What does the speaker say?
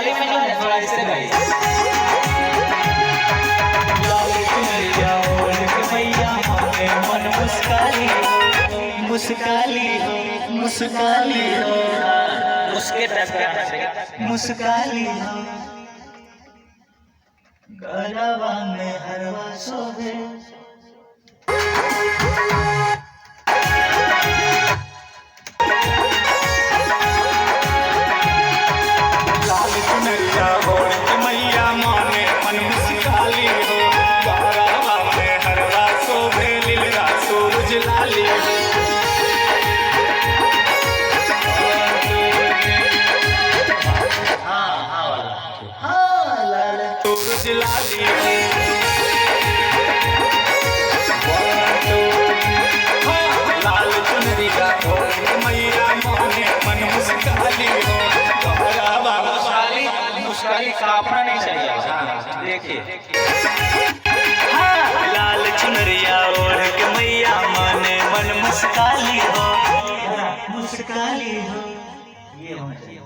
मुस्काली में जो है थोड़ा ऐसे गाइए। लाल चुनरिया ओढ़ के मैया माने मन मुस्काली हो, मुस्काली हो, मुस्काली हो। उसके टाइप का आना चाहिए। मुस्काली हो, गरबा में हरवा शोभे। लाल चुनरिया ओढ़ के मैया माने मन मुस्काली हो, गरबा में हरवा शोभे, लीलरा सूरज लाली हो। हाँ हाँ वाला। हाँ लाल सूरज लाली हो। One, two, हाँ, लाल चुनरिया ओढ़ के मैया माने मन मुस्काली हो, गरबा मुस्काली मुस्काली कांपना नहीं चाहिए। हाँ, देखिए। हाँ, लाल चुनरिया ओढ़ के मैया माने मन मुस्काली हो, मुस्काली हो, ये होना चाहिए।